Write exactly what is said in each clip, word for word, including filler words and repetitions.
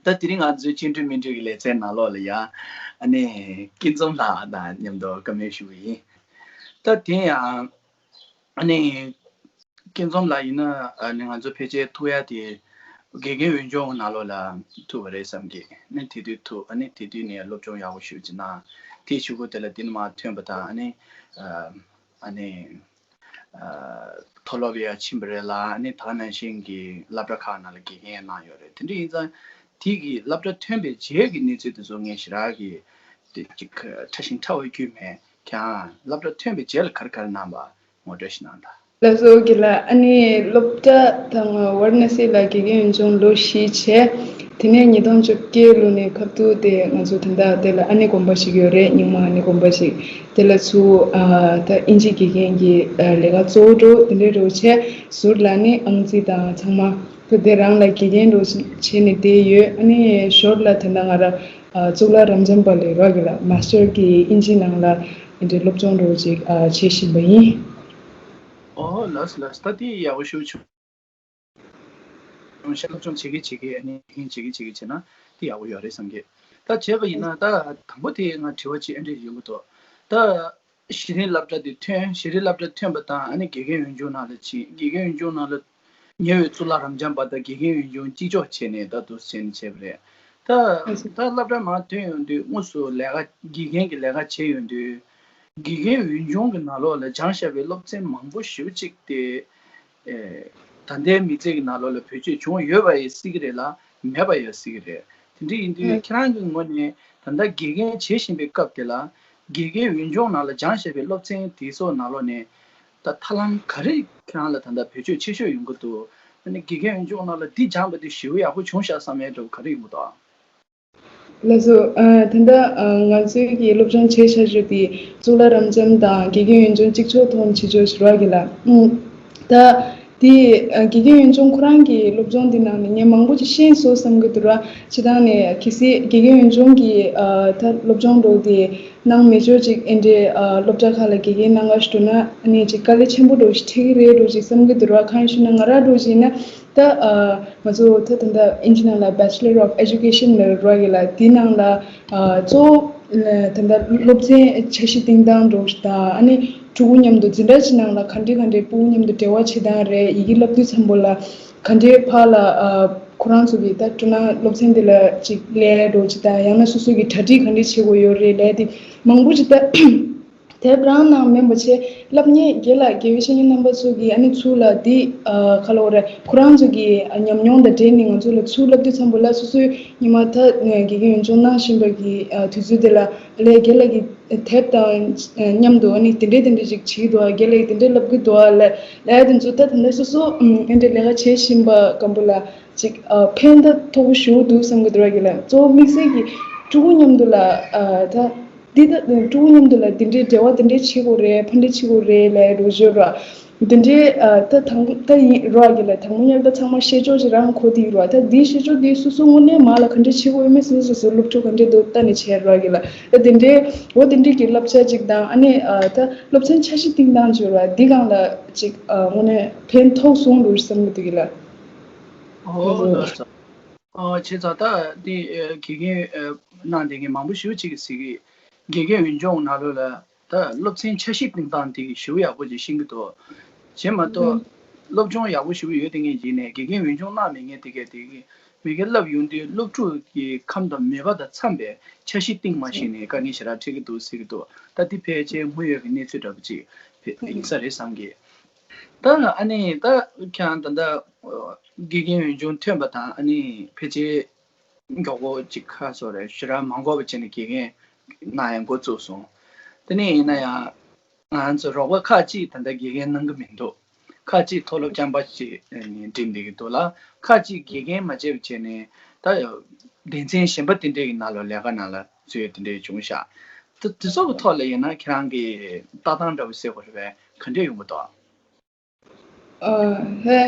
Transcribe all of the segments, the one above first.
ད་དེ་རིང་ང་ཚོའི་བཅིངས་འགྲོལ་མི་འགྲོལ་གྱི་ལེ་ཚན་ནང་ལོགས་ལ་ཡང་ཨ་ནི་སྐྱིད་འཛོམས་ལགས་དང་མཉམ་དུ་བཀའ་མོལ་ཞུ་གི་ཡིན། ད་དེ་ཡང་ཨ་ནི་སྐྱིད་འཛོམས་ལགས་ཡིན་ན་ཨ་ནི་ང་ཚོ་ཕལ་ཆེར་ཐུག་ཡ་དེ་དགེ་རྒན་འོས་སྦྱོང་ནང་ལོགས་ལ་ཐུག་པ་རེད་བསམ་གི། ཨ་ནི་དེ་དུས་ཐུག་ཨ་ནི་དེ་དུས་ནས་སློབ་སྦྱོང་ཡག་པོ་ཞེ་པོ་ཅིག་གནང་། དེའི་གཞུག་གུ་དེ་ལ་འདི་ནས་མར་ཐོན་པ་དང་ཨ་ནི་ཨ་ནི། མཐོ་སློབ་ཡར་ཕྱིན་པ་རེད་ལ་ཨ་ནི་ད་ག་ནང་བཞིན་གྱི་སློབ་གྲྭ་ཁག་ནང་ལ་དགེ་རྒན་གནང་ཡོད་རེད། དེ་འདྲ་ཡིན་ཙང་དེ་གི་སློབ་གྲྭ་ཐོན་པའི་རྗེས་ཀྱི་གནས་ཚུལ་དེ་ཚོ་ངས་ཞེ་དྲག་གི་དེ་ཅིག་ཕྲ་ཞིང་ཕྲ་བའི་རྒྱུས་མེད། ཁྱེད་རང་སློབ་གྲྭ་ཐོན་པའི་རྗེས་ལ་ག་རེ་ག་རེ་གནང་པ་ངོ་སྤྲོད་ཞིག་གནང་དང་། ལགས་སོ་དགེ་ལགས། ཨ་ནི་སློབ་གྲྭ་དང་ཝཱ་ར་ཎ་སི་ལ་དགེ་རྒན་འོས་སྦྱོང་ལོ་བཞི་བྱས། དེ་ནས་ཉིས་སྟོང་བཅོ་བརྒྱད་ལོ་ནས་ཁ་ཐུག་དེ་ང་ཚོ་ད་ལྟ་དེ་ལ་ཨ་ནེ་དགོན་པ་ཞིག་ཡོད་རེད། རྙིང་མ་ཨ་ནེ་དགོན་པ་ཞིག་དེ་ལ་ཚུར་ཨ་ད་དབྱིན་ཇི་དགེ་རྒན་གྱི་ཨ་ལས་ཀ་གཙོ་བོ་འགྲོ་དེ་འདྲའི་རོགས་བྱས། ཟུར་ལ་ནི་ཨང་རྩིས་དང་ཚང་མ་ད་དེ་རང་ལ་དགེ་རྒན་རོགས་བྱས་ནས་བསྡད་ཡོད། ཨ་ནི་ཞོར་ལ་དེ་ན་ང་ར་ཨ་གཙུག་ལག་རབ་འབྱམས་པ་ལས་རོགས་ཀྱི་ལ་མཱ་སི་ཊར་གྱི་དབྱིན་ཇི་ནང་ལ་དེ་འདྲའི་སློབ་སྦྱོང་རོགས་ཅིག་ཨ་བྱེད་བཞིན་པ་ཡིན། ཨོ་ལགས་སོ་ལགས་སོ། ད་དེ་ཡག་པོ་ཞེ་པོ་བྱུང་། སློབ་སྦྱོང་བྱེད་ཀྱི་བྱེད་ཀྱི་ཨ་ནི་ཧིན་བྱེད་ཀྱི་བྱེད་ཀྱི་བྱེད་ན་དེ་ཡག་པོ་ཡོད་རེད་བསམ་གི། ད་བྱས་པ་ཡིན་ན་ད་དང་པོ་དེ་ང་དྲི་བ་གཅིག་ཨེ་འདྲས་ཡོང་གི་འདུག་ད་གཞི་རིམ་སློབ་གྲྭ་དེ་ཐོན། གཞི་རིམ་སློབ་གྲྭ་ཐོན་པ་དང་ཨ་ནི་དགེ་རྒན་འོས་སྦྱོང་ནང་ལ་ཕྱིན། དགེ་རྒན་འོས་སྦྱོང་ནང་ལ་ཉེ་བའི་གཙུག་ལག་རབ་འབྱམས་པ་དང་དགེ་རྒན་འོས་སྦྱོང་གཅིག་ལྕོགས་བྱས་ནས་ད་དུ་བྱས་ནས་བྱས་པ་རེད། ད་ད་སློབ་གྲྭ་མར་ཐོན་ཡོང་དུས་དངོས་སུ་ལས་ཀ་དགེ་རྒན་གྱི་ལས་ཀ་བྱས་ཡོང་དུས། དགེ་རྒན་འོས་སྦྱོང་གི་ནང་ལོགས་ལ་སྦྱངས་བཞག་པའི་སློབ་ཚན་མང་པོ་ཞེ་པོ་ཅིག་དེ་ཨེ་ད་ལྟའི་མི་ཚེ་གི་ནང་ལོགས་ལ་བེད་སྤྱོད་བྱུང་ཡོད་པ་ཡང་སྲིད་ཀྱི་རེད་ལ་མེད་པ་ཡང་སྲིད་ཀྱི་རེད། དེ་འདྲ་ཡིན་དུས་ཁྱེད་རང་གི་ངོས་ནས་ད་ལྟ་དགེ་རྒན་བྱེད་བཞིན་པའི་སྐབས་དེ་ལ་དགེ་རྒན་འོས་སྦྱོང་ནང་ལ་སྦྱངས་བཞག་པའི་སློབ་ཚན་དེ་ཚོ་ནང་ལོགས་ནས་ད་ཐབས་ལམ་ག་རེ་ཁྱེད་རང་ལ་ད་ལྟ་བེད་སྤྱོད་ཆེ་ཤོས་ཡོང་གི་འདུག་ཨ་ནི་དགེ་རྒན་འོས་སྦྱོང་ནང་ལ་འདི་སྦྱངས་པ་འདི་ཞེ་པོ་ཡག་པོ་བྱུང་ཤག་བསམ་ཡས་འདྲ་བོ་ག་རེ་ཡོང་གི་འདུག་ལགས་སོ། ཨ་ད་ལྟ་ཨ་ང་ཚོའི་གི་སློབ་སྦྱོང་བྱེད་བྱ་རྒྱུ་དེ་གཙུག་ལག་རབ་འབྱམས་དང་དགེ་རྒན་འོས་སྦྱོང་གཅིག་ལྕོགས་ཐོག་ནས་བྱེད་ཆོག་ཞུ་རོགས་གི་ལ། ཨུམ། ད་དེ་ཨ་དགེ་རྒན་འོས་སྦྱོང་ཁོ་རང་གི་སློབ་སྦྱོང་དེ་ནང་ནས་ངས་མང་པོ་ཅིག་ཤེས་སོང་བསམ་གི་འདུག་ར། སྤྱིར་བཏང་ནས་གལ་སྲིད་དགེ་རྒན་འོས་སྦྱོང་གི་ཨ་ད་སློབ་སྦྱོང་འགྲོ་དེ་གནང་མེད་ཆོག་ཅིག་ཨེ་འདྲའི་ཨ་སློབ་གྲྭ་ཁག་ལ་དགེ་རྒན་གནང་ག་ཞུ་ན་ཨ་ནི་ཅིག་དཀའ་ལས་ཆེན་པོ་འགྲོ་ཞིག་འཕྲད་གི་རེད་འགྲོ་ཅིག་བསམ་གི་འདུག་ར། གང་ཡིན་ཞུ་ན་ང་ར་འགྲོ་ཅིག་ཡིན་ན། ད་ཨ་ང་ཚོ་ད་ད་ལྟ་དབྱིན་ཇི་ནང་ལ་Bachelor of Education ལབ་རོགས་ཡོད་ལ་དེའི་ནང་ལ་ཨ་གཙོ་བོ་ད་ལྟ་སློབ་ཚན་འཆར་གཞི་བཏིང་སྟངས་འགྲོ་དང་ཨ་ནི་ཕྲུ་གུ་མཉམ་དུ་འཛིན་གྲྭ་ཕྱི་ནང་ལ་ག་འདྲས་ག་འདྲས་ཕྲུ་གུ་མཉམ་དུ་འབྲེལ་བ་བྱེད་སྟངས་རེད། ཡི་གེ་བསླབ་དུས་ཙམ་པོ་ལ་ག་འདྲས་ཕར་ལ་ཨ་ཁོ་རང་ཚོ་གི་ད་སྤྲོ་སྣང་སློབ་ཚན་དེ་ལ་ཅིག་ལས་འགྲོ་ཅིག་དང་ཡང་ན་སོ་སོ་གི་གྲ་སྒྲིག་ག་འདྲས་བྱེད་དགོས་ཡོད་རེད་ལས་དེ་མང་པོ་ཅིག་ད། དེབ་རང་ནང་མིན་པ་བྱས་བསླབ་མཁན་དགེ་ལགས་དགེ་བའི་བཤེས་གཉེན་རྣམ་པ་ཚོ་གིས་ཨ་ནི་ཚུར་ལ་འདི་ཨ་ག་ལབ་དགོས་རེད། ཁོ་རང་ཚོ་གི་ཨ་ཉམས་མྱོང་དང་འབྲེལ་ནས་ང་ཚོ་ལ་ཚུར་བསླབ་དུས་ཙམ་པ་ལ་སོ་སོའི་ཉི་མ་ད་ཨ་དགེ་རྒན་འོས་སྦྱོང་གནང་བཞིན་པ་གི་ཨ་དུས་ཚོད་དེ་ལ་ལས་དགེ་ལགས་ཀྱི་དེབ་དང་ཨ་མཉམ་དུ་ཨ་ནི་དེ་འདྲས་དེ་འདྲས་ཅིག་བྱེད་ཀྱི་འདུག་ཨ་དགེ་ལགས་ཀྱིས་དེ་འདྲས་བསླབ་ཀྱི་འདུག་ཨ་ལས་ལས་དེ་ཚོ་ད་དེ་འདྲས་སོ་སོ་ཨ་འདྲས་ལས་ཀ་བྱེད་བཞིན་པ་སྐམ་པོ་ལ་ཅིག་ཨ་ཕན་ཐོགས་པོ་ཞེ་པོ་འདུག་བསམ་གྱི་འདུག་ར་གི་ལ། གཙོ་བོ་དམིགས་བསལ་གྱི་ཕྲུ་གུ་མཉམ་དུ་ལ་ཨ་ད་འདི་ད་ཕྲུ་གུ་མཉམ་དུ་ལ་འདི་འདྲའི་འབྲེལ་བ་འདི་འདྲའི་བྱེད་དགོས་རེད། ཕན་འདྲ་བྱེད་དགོས་རེད་ལབ་རོགས་བྱོས་ར། འདི་འདྲའི་ཨ་ད་དང་ད་ཡིན་ར་གི་ལ་དང་པོ་ཉར་ད་ཚང་མ་ཤེས་ཕྱོགས་ཅིག་རང་གོ་དེ་ཡིན་ར། ད་འདིའི་ཤེས་ཕྱོགས་འདི་སོ་སོ་དངོས་གནས་མ་ལ་ག་འདྲ་བྱེད་དགོས་ཡོད་མེད་སོ་སོ་སོ་སོ་སློབ་ཕྲུག་ག་འདྲ་འདུག་ལྟ་ནས་བྱས་ར་གི་ལ། ད་འདི་འདྲའི་འོ་འདི་འདྲའི་གི་བསླབ་བྱ་ཅིག་དང་ཨ་ནི་ཨ་ད་སློབ་ཚན་འཆར་གཞི་བཏིང་སྟངས་བྱོས་ར་འདི་སྒང་ལ་ཅིག་ཨ་དངོས་གནས་ཕན་ཐོགས་སོང་འགྲོ་བསམ་གི་འདུག་གི་ལ། ཨོ་ལགས་སོ། ཨོ་བྱས་ཙང་ད་འདི་ཨ་དགེ་རྒན་ཨ་གནང་བསྡད་མཁན་མང་པོ་ཞེ་པོ་ཅིག་གིས་ཟེར་གི། དགེ་རྒན་འོས་སྦྱོང་ནང་ལོགས་ལ་ད་སློབ་ཚན་འཆར་གཞི་བཏིང་སྟངས་དེ་ཞེ་པོ་ཡག་པོ་ཅིག་ཤེས་ཀྱི་འདུག་བྱས་མ་གཏོགས་སློབ་སྦྱོང་ཡག་པོ་ཞེ་པོ་ཡོད་བསྡད་མཁན་ཅིག་ནས་དགེ་རྒན་འོས་སྦྱོང་གནང་མེད་མཁན་དེ་གས་དེ་གི་མི་སྒེར་བསླབ་ཡོང་དུས་སློབ་ཕྲུག་གི་ཁམས་དང་མོས་པ་དང་འཚམས་པའི་འཆར་གཞི་བཏིང་མ་ཤེས་ནས་དཀའ་ངལ་ཞེ་དྲག་འཕྲད་ཀྱི་འདུག་ཟེར་གྱི་འདུག་ད་འདི་ཕལ་ཆེར་དངོས་ཡོད་ཀྱི་གནས་ཚུལ་འདྲ་པོ་ཅིག་ཡིན་ས་རེད་བསམ་གི། ད་ཨ་ནི་ད་ཁྱེད་རང་ད་ལྟ་དགེ་རྒན་འོས་སྦྱོང་ཐོན་པ་དང་ཨ་ནི་ཕལ་ཆེར་མགྱོགས་པོ་ཅིག་ཁ་སོ་རེད་ཞེ་དྲག་མ་འགོར་བ་བྱས་ནས་དགེ་རྒན་གནང་ཡ་འགོ་བཙུགས་སོང་། དེ་ནས་ཡིན་ན་ཡང་ང་ཚོ་རོགས་པ་ཁག་ཅིག་ད་ལྟ་དགེ་རྒན་གནང་གི་མི་འདུག་ཁག་ཅིག་མཐོ་སློབ་རྐྱང་པ་ཅིག་འགྲིམས་བསྡད་ཀྱི་འདུག་ལ། ཁག་ཅིག་དགེ་རྒན་མ་བྱས་པ་བྱས་ནས་ད་སྡེ་ཚན་གཞན་པ་དེ་འདྲས་ཀྱི་ནང་ལ་ལས་ཀ་ནང་ལ་འཛུལ་ཡ་དེ་འདྲས་བྱུང་ཤག་ད་དེ་ཚོ་གི་ཐོག་ལ་ཡིན་ན་ཁྱེད་རང་གི་ལྟ་སྟངས་འདྲ་བོ་ཟེར་དགོས་རེད་པས་ག་འདྲས་ཡོང་གི་འདུག་ཨ་ཧེ།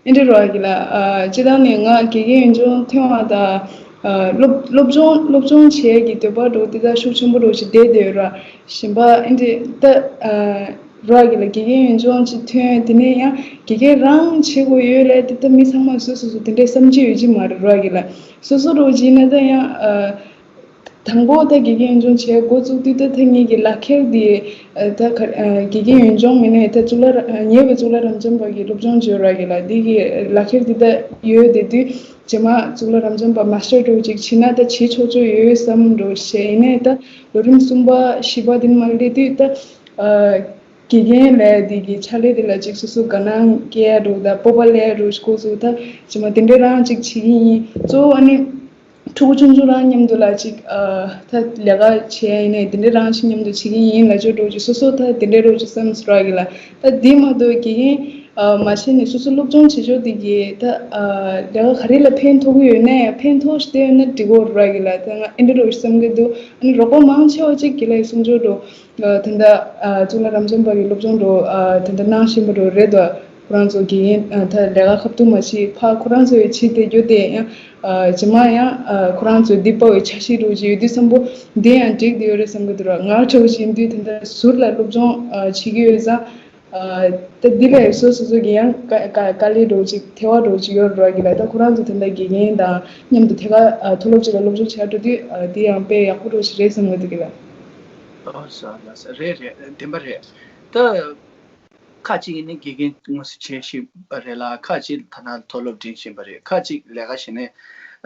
ཨེ་འདྲ་རོགས་ཀྱི་ལ། ཨ་སྤྱིར་བཏང་ནས་ང་དགེ་རྒན་འོས་སྦྱོང་ཐོན་པ་དང་། ཨ་སློབ་སློབ་སྦྱོང་སློབ་སྦྱོང་བྱེད་ཀྱི་འདོད་པ་འདྲ་དེ་དག་ཤུགས་ཆེན་པོ་འདྲ་ཞིག་བསྡད་བསྡད་ཡོད་ར། གཞན་པ་ཨེ་འདྲ་ད་ཨ་ རོགས་ཀྱི་ལ་དགེ་རྒན་ཡོན་ཆུང་ཅིག་ཐོན། དེ་ནས་ཡང་དགེ་རྒན་རང་བྱེད་དགོས་ཡོད་ལས་དེ་ད་མི་ཚང་མ་སོ་སོ་སོ་དེ་འདྲའི་བསམ་སྤྱོད་ཡོད་ཀྱི་མ་རེད། རོགས་ཀྱི་ལ་སོ་སོ་རོགས་ཀྱི་ན་ད་ཡང་ཨ། དང་པོ་ད་དགེ་རྒན་ཡོན་ཆུང་བྱས་འགོ་བཙུགས་དུས་ད་ད་ངེད་ཀྱི་ལག་ཁྱེར་འདི་ད་ག་དགེ་རྒན་ཡོན་ཆུང་མིན་ནས་ད་གཙུག་ལག་ཉེ་བའི་གཙུག་ལག་རབ་འབྱམས་པ་གི་སློབ་སྦྱོང་བྱོས་ར་གི་ལ་འདི་གི་ལག་ཁྱེར་འདི་ད་ཡོད་དེ་དུས་རྗེས་མ་གཙུག་ལག་རབ་འབྱམས་པ་མ་སི་ཊར་འགྲོ་ཅིག་བྱེད་ན་ད་བྱེད་ཆོག་ཆོག་ཡོད་བསམ་འགྲོ་བྱས། ཡིན་ནས་ད་ལོ་རིམ་གསུམ་པ་བཞི་པ་འདི་མ་སླེབས་དུས་ད་དགེ་རྒན་ལས་འདི་གི་ཕྱག་ལས་འདི་ལ་ཅིག་སོ་སོ་དགའ་སྣང་སྐྱེ་ཡ་འགྲོ་ད་སྤོབས་པ་སླེབས་འགྲོ་འགོ་བཙུགས། ད་རྗེས་མ་དེ་འདྲའི་རང་ཅིག་བྱེད་ཀྱི་ཡིན། གཙོ་བོ་ཨ་ནི། ཕྲུ་གུ་ཆུང་ཆུང་རང་མཉམ་དུ་ལ་ཅིག་ཨ་ད་ལས་ཀ་བྱས་ཡིན་ནའི་དེ་འདྲའི་རང་ཞིག་མཉམ་དུ་བྱེད་ཀྱི་ཡིན་ལ་ཅོ་འགྲོ་ཅིག་སོ་སོ་ད་དེ་འདྲའི་རོགས་ཅིག་བསམ་སྲོལ་གི་ལ། ད་དེ་མ་གཏོགས་དགེ་རྒན་ཨ་མ་བྱས་ནས་སོ་སོ་སློབ་སྦྱོང་བྱེད་ཕྱོགས་དེ་གི་ད་ཨ་ལས་ཀ་ག་རེ་ལ་ཕན་ཐོགས་ཀྱི་ཡོད་ན་ཡང་ཕན་ཐོགས་ཤིག་བལྟས་ཡོད་ན་འགྲིག་གོ་ར་གི་ལ། ད་ང་ཨེ་འདྲ་རོགས་ཅིག་བསམ་གི་འདུག་ཨ་ནི་རོགས་པ་མང་ཆེ་བ་ཅིག་གི་ལ་གསུང་ཆོས་འགྲོ། ད་ད་ལྟ་གཙུག་ལག་རབ་འབྱམས་པ་གི་སློབ་སྦྱོང་འགྲོ་ད་ལྟ་གནང་བཞིན་པ་འགྲོ་རེད་དོ། ཁོ་རང་ཚོ་དགེ་རྒན་ད་ལས་ཀ་ཁ་ཐུག་མ་བྱེད་ཕ་ཁོ་རང་ཚོ་ཡི་བྱེད་དེ་རྒྱུ་དེ་ཡང་རྗེས་མ་ཡང་ཁོ་རང་ཚོ་འདི་པ་བའི་འཆར་གཞི་འགྲོ་གི་ཡོད་དུས་བསམ་པོ་འདི་ཡང་འགྲིག་དེ་ཡོད་རེད་བསམ་གི་འདུག་ར། ང་ཁྲའོ་བཞིན་དུས་ད་ལྟ་ཟུར་ལ་སློབ་སྦྱོང་བྱེད་ཀྱི་ཡོད་ཙང་། ད་འདི་ལས་སོ་སོ་སོ་གི་ཡང་དཀའ་དཀའ་དཀའ་ལས་འགྲོ་ཅིག་ཐེ་བ་འགྲོ་ཅིག་ཡོད་ར་གི་ལ། ད་ཁོ་རང་ཚོ་ད་ལྟ་དགེ་རྒན་དང་མཉམ་དུ་ཐད་ཀར་མཐོ་སློབ་ཅིག་ལ་སློབ་སྦྱོང་བྱེད་འགྲོ་དུས་འདི་ཡང་དཔེ་ཡག་པོ་འགྲོ་ཞིག་རེད་བསམ་གི་འདུག་གི་ལ། ཨོ་ས་ལ་ས་རེད་རེད་བདེན་པ་རེད། ད་ཁ་ཅིག་ནི་དགེ་རྒན་དངོས་སུ་བྱེད་བཞིན་པ་རེད་ལ། ཁ་ཅིག་ཐ་ན་མཐོ་སློབ་འགྲིམ་བཞིན་པ་རེད། ཁ་ཅིག་ལས་ཀ་བྱེད་ནས་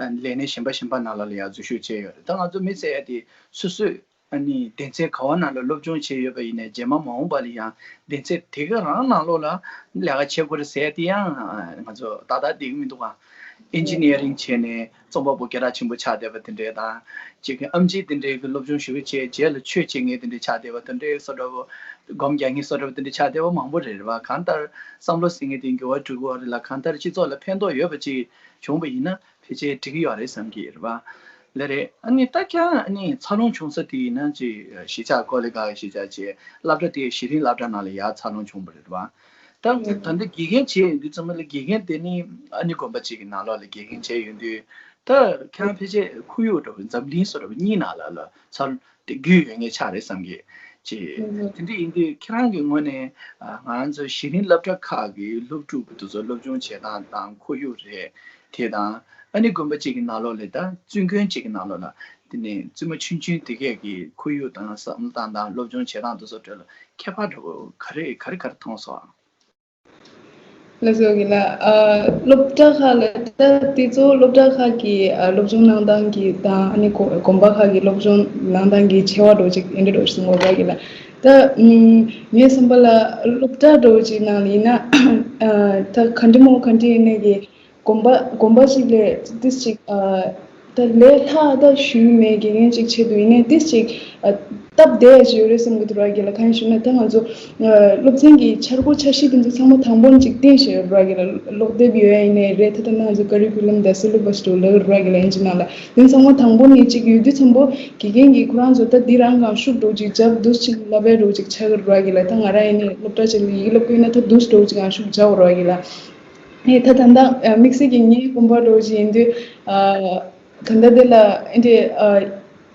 ལས་གནས་གཞན་པ་གཞན་པ་ནང་ལ་ལ་ཡང་འཛུལ་ཞུགས་བྱས་ཡོད་རེད། ད་ང་ཚོ་མི་ཟེར་ཡ་དེ་སོ་སོས་ཨ་ནི་སྡེ་ཚན་ག་བ་ནང་ལ་སློབ་སྦྱོང་བྱས་ཡོད་པ་ཡིན་ནའི་རྗེས་མ་མ་འོངས་པ་ལ་ཡང་སྡེ་ཚན་དེ་ག་རང་ནང་ལོགས་ལ་ལས་ཀ་བྱེད་དགོས་རེད་ཟེར་ཡ་དེ་ཡང་ང་ཚོ་ཏག་ཏག་བསྡད་ཀྱི་མི་འདུག་ག་ཨིན་ཇི་ནི་ཡ་རིང་བྱས་ནས་རྩོམ་པ་པོ་སྐད་གྲགས་ཆེན་པོ་ཆགས་བསྡད་པ་དེ་འདྲས་དང་། ཅིག་གི་ཨེམ་ཆི་དེ་འདྲས་ཀྱི་སློབ་སྦྱོང་ཞུ་གི་བྱས་རྗེས་ལ་ཆོས་བྱེད་མཁན་དེ་འདྲས་ཆགས་བསྡད་པ་དེ་འདྲས་སོ་འདྲ་བོ། སྒོམ་རྒྱག་མཁན་སོ་འདྲ་བོ་དེ་འདྲས་ཆགས་བསྡད་པ་མང་པོ་རེད་རེད་བ། གང་ལྟར་བསམ་བློ་ཟེར་མཁན་དེ་འགྱུར་བ་འགྲོ་གི་ཡོད་རེད་ལ། གང་ལྟར་སྤྱི་ཚོགས་ལ་ཕན་ཐོགས་ཡོད་པ་ཅིག་བྱུང་བ་ཡིན་ན་ཕལ་ཆེར་འགྲིག་གི་ཡོད་རེད་བསམ་གྱི་རེད་བ། ལེ་རེད། ཨ་ནི་ད་ཁྱང་ཨ་ནི་འཚར་ལོངས་བྱུང་ས་དེ་ཡིན་ན་ཅིག་གཞིས་ཆགས་ཀོ་ལི་གྷལ་གཞིས་ཆགས་ཀྱི་སློབ་གྲྭ་དེ་གཞི་རིམ་སློབ་གྲྭ་ནང་ལ་ཡར་འཚར་ལོངས་བྱུང་བ་རེད་བ། ད་ད་ལྟ་དགེ་རྒན་བྱས་ཡོང་དུས་ཙམ་པ་ལ་དགེ་རྒན་དེ་ནི་ཨ་ནི་དགོན་པ་གཅིག་གི་ནང་ལོགས་ལ་དགེ་རྒན་བྱས་ཡོང་དུས། ད་ཁྱེད་རང་ཕལ་ཆེར་ཁོར་ཡུག་འདྲ་བོ་འཛམ་གླིང་བཟོ་འདྲ་བོ་གཉིས་ནང་ལ་ལ་འཚར་དེ་རྒྱུས་ཡོད་མཁན་ཆགས་རེད་བསམ་གྱི། ཅེས་དེ་འདྲ་ཡིན་དུས་ཁྱེད་རང་གི་ངོས་ནས་ང་ཚོ་གཞི་རིམ་སློབ་གྲྭ་ཁག་གི་སློབ་ཕྲུག་དེ་ཚོ་སློབ་སྦྱོང་བྱེད་སྟངས་དང་ཁོར་ཡུག་རེད། དེ་དང་ཨ་ནི་དགོན་པ་གཅིག་གི་ནང་ལོགས་ལ་ད་བཙུན་དགོན་གཅིག་གི་ནང་ལོགས་ལ་དེ་ནས་བཙུན་མ་ཆུང་ཆུང་དེ་གས་ཀྱི་ཁོར་ཡུག་དང་བསམ་བློ་བཏང་སྟངས་སློབ་སྦྱོང་བྱེད་སྟངས་དེ་ཚོ་གྲས་ལ་ཁྱད་པར་འདྲ་བོ་ག་རེ་ག་རེ་ག་རེ་མཐོང་སོང་ཨ། ལགས་སོ་གི་ལ། ཨ་སློབ་གྲྭ་ཁག་ལ་ད་དེ་ཚོ་སློབ་གྲྭ་ཁག་གི་ཨ་སློབ་སྦྱོང་གནང་སྟངས་ཀྱི་དང་ཨ་ནི་གོ་དགོན་པ་ཁག་གི་སློབ་སྦྱོང་གནང་སྟངས་ཀྱི་ཆེ་བ་འགྲོ་ཅིག་ཨེ་འདྲ་འགྲོ་ཞིག་གསུང་གོ་ར་གི་ལ། ད་ཨུམ་ངའི་བསམ་པ་ལ་སློབ་གྲྭ་འགྲོ་ཅིག་ནང་ལ་ཡིན་ན་ཨ་ད་ག་འདྲ་མོ་ག་འདྲ་ཡིན་ནའི་གི་དགོན་པ་དགོན་པ་ཞིག་ལས་ཏིས་ཅིག་ཨ། ད་ལས་ལྷག་ད་ཞུས་མེད་དགེ་རྒན་ཅིག་ཆེད་དུ་ཡིན་ནའི་ཏིས་ཅིག་ཨ། སྟབས་བདེ་ཞིག་ཡོད་རེད་བསམ་གྱི་འདུག་ར་གི་ལ། གང་ཡིན་ཞུ་ན་ད་ང་ཚོ་ཨ། སློབ་ཚན་གྱི་འཆར་སྒོ་འཆར་གཞི་དེ་ཚོ་ཚང་མ་དང་པོ་ནས་ཅིག་བསྟན་བཞག་ཡོད་ར་གི་ལ། ཀློག་དེབ་ཡོད་ཡ་ཡིན་ནའི་རེད། ད་ད་ང་ཚོ་ཀ་རི་ཀུ་ལམ་དང་སི་ལེ་བ་སི་འགྲོ་ལབ་ཡོད་ར་གི་ལ་ཨིན་ཇི་ནང་ལ། དེ་ཚང་མ་དང་པོ་ནས་ཅིག་ཡོད་དུས་ཚང་པོ་དགེ་རྒན་གྱིས་ཁོ་རང་ཚོ་ད་འདི་རང་གང་ཤུགས་འགྲོ་ཅིག་རྒྱབ་འདུག་ཅིག་ལབ་ཡ་འགྲོ་ཅིག་ཆགས་ཀྱི་ར་གི་ལ། ད་ང་རང་ཡིན་ནའི་སློབ་གྲྭ་ཅིག་ལ་ཡི་གེ་བསླབ་ཀྱི་ཡོད་ན་ད་འདུག་འགྲོ་ཅིག་གང་ཤུགས་རྒྱག་ར་གི་ལ། ཨེ་ད་ད་ལྟ་དམིགས་བསལ་གྱི་ངའི་དགོན་པ་འགྲོ་བཞིན་དུས་ད་ལྟ་དེ་ལ་ཨེ་འདྲའི་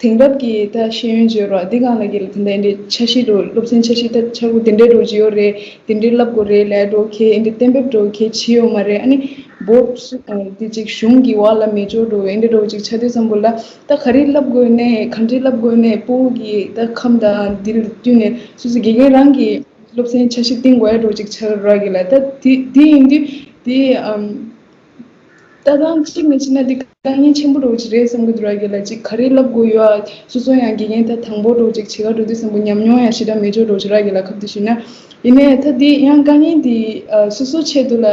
དེང་རབས་ཀྱི་ད་ཤེས་ཡོན་བརྗོད་རོགས་འདི་གང་ལ་གི་ལ་ད་ལྟ་ཨེ་འདྲའི་འཆར་གཞི་འགྲོ་སློབ་ཚན་འཆར་གཞི་ད་འཆར་སྒོ་དེ་འདྲའི་འགྲོ་བཞིན་ཡོད་རེད། དེ་འདྲའི་བསླབ་དགོས་རེད་ལས་འགྲོ་ཁེ་ཨེ་འདྲའི་གཏན་འབེབས་འགྲོ་ཁེ་བྱས་ཡོད་མ་རེད། ཨ་ནི་བོད་སུ་དེ་ཅིག་གཞུང་གི་འོག་ལ་མེད་ཅོག་འགྲོ་ཨེ་འདྲའི་འགྲོ་ཅིག་ཆ་དུས་ཙམ་པོ་ལ་ད་ག་རེ་བསླབ་དགོས་ནས་ག་འདྲའི་བསླབ་དགོས་ནས་སྤུ་གུ་གི་ད་ཁམས་དང་འདི་ལ་བསྟུན་ནས་སོ་སོ་དགེ་རྒན་རང་གི་སློབ་ཚན་འཆར་གཞི་བཏིང་དགོས་ཡ་འགྲོ་ཅིག་ཆགས་ར་གི་ལ། ད་དེ་དེ་ཡིན་དུས་དེ་ཨམ། ལྟ་སྟངས་གཅིག་ནས་བྱས་ན་འདི་དཀའ་ངལ་ཆེན་པོ་འགྲོ་གི་རེད་བསམ་གི་འདུག་ར་གི་ལ། ཅིག་ག་རེ་བསླབ་དགོས་ཡོད་ཨ། སོ་སོ་ཡང་དགེ་རྒན་ད་དང་པོ་འགྲོ་ཅིག་བྱེད་ག་འགྲོ་དུས་བསམ་པོ་ཉམས་མྱོང་ཡང་ཞེ་དྲག་མེད་ཅོག་འགྲོ་ཅིག་ར་གི་ལ། ཁབ་ཏུ་ཞུས་ན་ཡིན་ནའི་ད་འདི་ཡང་དཀའ་ངལ་འདི་ཨ། སོ་སོ་ཆེད་དུ་ལ་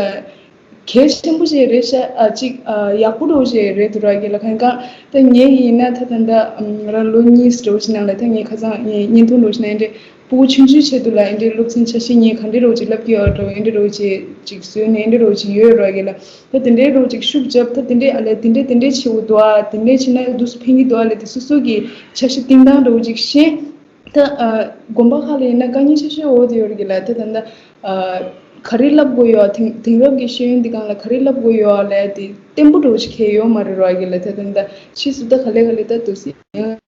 གལ་ཆེན་པོ་ཞིག་རེད་ཤག་ཨ། ཅིག་ཨ། ཡག་པོ་འགྲོ་ཞིག་རེད་འདུག་ར་གི་ལ། གང་གང་ད་ངས་ཡིན་ན་ད་ད་ད་ང་རང་ལོ་གཉིས་འགྲོ་ཞིག་ནང་ལ་ད་ངས་ཁ་སང་ངས་བརྙན་ཐུང་འགྲོ་ཞིག་ན་ཡིན་འདྲེ། སྤུ་གུ་ཆུང་ཆུང་ཆེད་དུ་ལ་ཨེ་འདྲའི་སློབ་ཚན་འཆར་གཞི་ངས་ག་འདྲའི་རོགས་ཅིག་བསླབ་ཀྱི་ཡོད་འགྲོ། ཨེ་འདྲའི་རོགས་ཅིག་ཅིག་བཟོས་ནས་ཨེ་འདྲའི་རོགས་ཅིག་ཡོད་རོགས་ཀྱི་ལ། ད་དེ་འདྲའི་རོགས་ཅིག་ཤུགས་རྒྱབ། ད་དེ་འདྲའི་ཨ་ལས་དེ་འདྲའི་དེ་འདྲའི་བྱེད་དགོས་འདུག་ཨ། དེ་འདྲའི་བྱེད་ན་འདུག་ཕན་གྱི་འདུག་ཨ་ལས་དེ་སོ་སོ་གི་འཆར་གཞི་བཏིང་སྟངས་རོགས་ཅིག་ཤེས། ད་ཨ་དགོན་པ་ཁག་ལ་ཡིན་ན་དཀའ་ངལ་ཆེ་ཤོས་འོ་དེ་ཡོད་རེད་གི་ལ། ད་ད་ད་ཨ་ག་རེ་བསླབ་དགོས་ཡོད་དེང་དེང་རབས་ཀྱི་ཤེས་ཡོན་འདི་སྒང་ལ་ག་རེ་བསླབ་དགོས་ཡོད་ཨ་ལས་དེ་བརྟན་པོ་འགྲོ་ཅིག་ཁེལ་ཡོད་མ་རེད་རོགས་ཀྱི་ལ། ད་ད་ད་ཕྱིས་སུ་ད་ག་ལེ་ག་ལེ་ད་དུ་སི་ཡང་།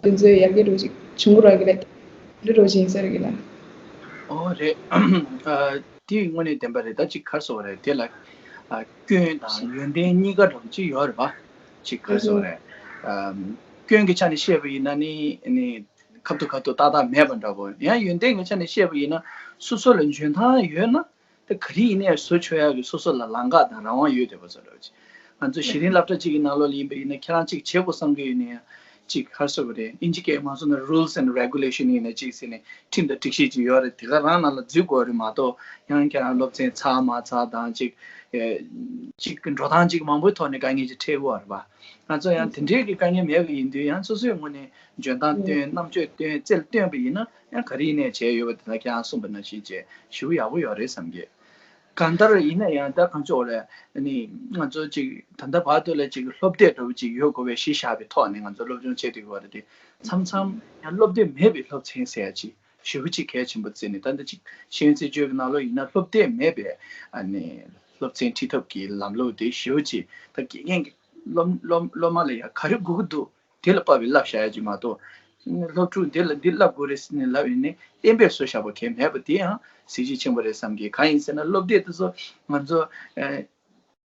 དེ་ཚོའི་ཡར་རྒྱས་འགྲོ་ཅིག་བྱུང་གི་ར་གི་ལ། འདི་འགྲོ་ཅིག་ཡིན་ས་ར་གི་ལ། ཨོ་རེད། ཨ། དེ་དངོས་གནས་བདེན་པ་རེད། ད་ཅིག་ག་རེ་ཟེར་དགོས་རེད། དེ་ལ་ཨ་སྐྱོན་དང་ཡོན་ཏན་གཉིས་ཀ་འདྲ་པོ་ཅིག་ཡོད་རེད་པ། ཅིག་ག་རེ་ཟེར་དགོས་རེད། ཨ་སྐྱོན་གྱི་ཆ་ནས་བཤད་པ་ཡིན་ན་ནི་ནི་ཁ་ཐུག་ཁ་ཐུག་ཏག་ཏག་མེད་པ་འདྲ་པོ། ཡང་ཡོན་ཏན་གྱི་ཆ་ནས་བཤད་པ་ཡིན་ན་སོ་སོ་ལ་འཇོན་ཐང་ཡོད་ན། ད་ག་རེ་ཡིན་ནའི་བཟོ་ཆོག་ཡག་གི་སོ་སོ་ལ་ལམ་ཁ་དང་རང་དབང་ཡོད་བསྡད་པ་བཟོ་འདྲ་པོ་ཅིག་ང་ཚོ་གཞི་རིམ་སློབ་གྲྭ་གཅིག་གི་ནང་ལོགས་ལ་ཡིན་པ་ཡིན་ན་ཁྱེད་རང་གཅིག་བྱེད་དགོས་བསམ་གྱི་ཡོད་ན་ཡང་གཅིག་ག་རེ་ཟེར་དགོས་རེད། ཨིན་ཇི་སྐད་ནང་ང་ཚོ་ན་rules and regulation ཡིན་ན་གཅིག་ཟེར་ནས་ཁྲིམས་དང་སྒྲིག་གཞི་གཅིག་ཡོད་རེད། དེ་ག་རང་ནང་ལ་འཛུལ་དགོས་རེད་མ་གཏོགས། ཡང་ཁྱེད་རང་སློབ་ཚན་ཚར་མ་ཚར་དང་གཅིག་ཨེ་གཅིག་གི་འགྲོ་སྟངས་གཅིག་མང་པོའི་ཐོག་ནས་དཀའ་ངལ་ཅིག་འཕྲད་ཀྱི་ཡོད་རེད་པ། ང་ཚོ་ཡང་དེ་འདྲའི་གི་དཀའ་ངལ་མེད་པ་ཡིན་དུས་ཡང་སོ་སོའི་ངོས་ནས་འཇོན་ཐང་བཏོན། རྣམ་དཔྱོད་བཏོན། རྩལ་བཏོན་པ་ཡིན་ན་ཡང་ག་རེ་ཡིན་ནའི་བྱས་ཡོད་པ་དེ་ལ་ཁྱེད་རང་གསུངས་པ་ནང་བཞིན་བྱས་ཞེ་པོ་ཡག་པོ་ཡོད་རེད་བསམ་གྱི། གང་ལྟར་ཡིན་ན་ཡང་ད་གང་ཅོག་རེད། ནི་ང་ཚོ་ཅིག་ད་ལྟ་བར་དུ་ལ་ཅིག་སློབ་དེབ་འདྲ་པོ་ཅིག་ཡོད་དགོས་པའི་གཞི་བཞག་པའི་ཐོག་ནས་ང་ཚོ་སློབ་སྦྱོང་བྱེད་དུས་བར་དེ་མཚམས་མཚམས་ཡང་སློབ་དེབ་མེད་པའི་སློབ་ཚན་ཟེར་ཡ་ཅིག་ཞེ་པོ་ཅིག་གལ་ཆེན་པོ་བརྩིས་ནས། ད་ལྟ་ཅིག་ཤེས་ཡོན་སྲིད་བྱུས་ཀྱི་ནང་ལོགས་ཡིན་ན་སློབ་དེབ་མེད་པའི་ཨ་ནི་སློབ་ཚན་ཁྲིད་ཐབས་ཀྱི་ལམ་ལུགས་དེ་ཞེ་པོ་ཅིག་ད་དགེ་རྒན་གྱི་སློབ་སློབ་སློབ་མ་ལ་ཡང་ག་རེ་དགོས་ཀྱི་འདུག་དེ་ལ་དཔག་པའི་བསླབ་བྱ་ཡ་ཅིག་མ་གཏོགས། སློབ་ཕྲུག་འདི་ལ་འདི་བསླབ་དགོས་རེད་ཟེར་ནས་ལབ་ཡིན་ནའི་གཏན་འབེབས་བཟོ་བཞག་པ་གང་ཡང་མེད་པ་དེ་ཡང་གཟི་བརྗིད་ཆེན་པོ་རེད་བསམ་གྱི། གང་ཡིན་ཟེར་ན་སློབ་དེབ་དེ་ཚོ་ང་ཚོ་ཨ་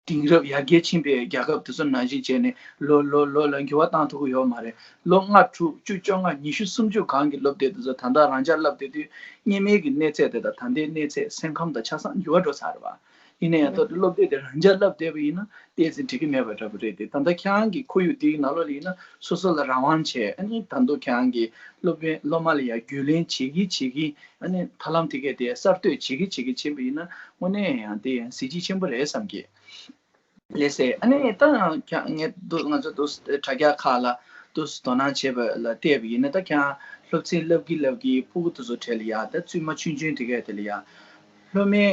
དེང་རབས་ཡར་རྒྱས་ཕྱིན་པའི་རྒྱལ་ཁབ་དེ་ཚོ་ནང་བཞིན་བྱས་ནས་ལོ་ལོ་ལོ་ལ་འགྱུར་བ་བཏང་ཐུབ་ཀྱི་ཡོད་མ་རེད། ལོ་ལྔ་དྲུག་བཅུ་བཅོ་ལྔ་ཉི་ཤུ་སུམ་ཅུ་སྒང་གི་སློབ་དེབ་དེ་ཚོ་ད་ལྟ་རང་འཇགས་བསླབ་བསྡད་དུས་སྔོན་མའི་གི་གནས་ཚད་དེ་དང་ད་ལྟའི་གནས་ཚད་སེམས་ཁམས་དང་ཆ་ཚང་འགྱུར་བ་འགྲོ་ཚར་རེད་བ། ཡིན་ན་ཡང་ད་སློབ་དེབ་དེ་རང་འཇགས་བསླབ་བསྡད་པ་ཡིན་ན་ཏོག་ཙམ་འགྲིག་གི་མེད་པ་འདྲ་པོ་རེད་དེ། ད་ལྟ་ཁྱེད་རང་གི་ཁོར་ཡུག་འདིའི་ནང་ལོགས་ལ་ཡིན་ན་སོ་སོ་ལ་རང་དབང་བྱས། ཨ་ནི་ད་དུང་ཁྱེད་རང་གི་སློབ་དཔོན་སློབ་མ་ལ་ཡང་རྒྱུས་ལོན་བྱེད་ཀྱིན་བྱེད་ཀྱིན། ཨ་ནི་ཐབས་ལམ་དེ་གས་དེ་གསར་གཏོད་བྱེད་ཀྱིན་བྱེད་ཀྱིན་ཕྱིན་པ་ཡིན་ན་དངོས་གནས་ཡང་དེ་ཡང་གཟི་བརྗིད་ཆེན་པོ་རེད་བསམ་གྱི། ལགས་སེ། ཨ་ནི་ད་ཁྱེད་ངས་ད་ང་ཚོ་ད་དྲ་རྒྱ་ཁག་ལ་ད་དོ་སྣང་བྱས་པ་ལ་བལྟས་པ་ཡིན་ན། ད་ཁྱེད་རང་སློབ་ཚན་བསླབ་ཀྱིན་བསླབ་ཀྱིན་ཕྲུ་གུ་དེ་ཚོ་གྲས་ལ་ཡ་ད་བཙུན་མ་ཆུང་ཆུང་དེ་གས་དེ་ལ་ཡ་སློབ་མའི་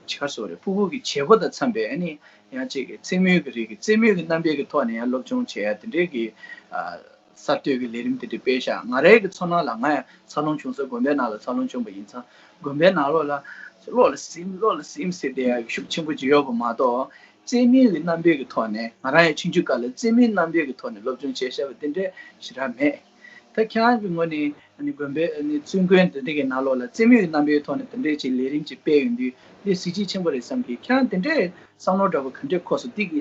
ཅིག་ག་རེ་ཟེར་དགོས་རེད། ཕྲུ་གུ་གི་བྱེད་པོ་དང་འཚམ་པའི་ཨ་ནི་ཡང་ཅིག་རྩེད་མོའི་གི་རིགས་ཀྱི་རྩེད་མོའི་གི་རྣམ་པའི་གི་ཐོག་ནས་ཡང་སློབ་སྦྱོང་བྱེད་ཡ་དེ་འདྲའི་གི་ཨ་གསར་གཏོད་ཀྱི་ལས་རིམ་དེ་འདྲ་སྤེལ་ཤག་ང་རའི་གི་ཚོར་སྣང་ལ། ང་ཡང་འཚར་ལོངས་བྱུང་ས་དགོན་པའི་ནང་ལ་འཚར་ལོངས་བྱུང་པ་ཡིན་ཙང་། དགོན་པའི་ནང་ལོགས་ལ་བློ་ལ་ཟིན་བློ་ལ་ཟིན་ཟེར་བསྡད་ཡ་གི་ཤུགས་ཆེན་པོ་ཅིག་ཡོད་པ་མ་གཏོགས། རྩེད་མོའི་གི་རྣམ་པའི་གི་ཐོག་ནས། ང་རང་ཡང་ཆུང་ཆུང་སྐབས་ལ་རྩེད་མོའི་རྣམ་པའི་གི་ཐོག་ནས་སློབ་སྦྱོང་བྱས་བཞག་པ་དེ་འདྲ་ཞེ་དྲག་མེད། ད་ཁྱེད་རང་གི་ངོས་ནས་ཨ་ནི་དགོན་པའི་ཨ་ནི་བཙུན་དགོན་དེ་འདྲ་གི་ནང་ལོགས་ལ་རྩེད་མོའི་གི་རྣམ་པའི་ཐོག་ནས་དེ་འདྲ་ཅིག་ལས་རིམ་ཅིག་སྤེལ་ཡོང་དུས་འདི་གཟི་བརྗིད་ཆེན་པོ་རེད་བསམ་གི། ཁྱེད་རང་དེ་འདྲའི་བསམ་བློ་འདྲ་པོ་ག་འདྲས་འཁོར་སོང་། འདི་གི་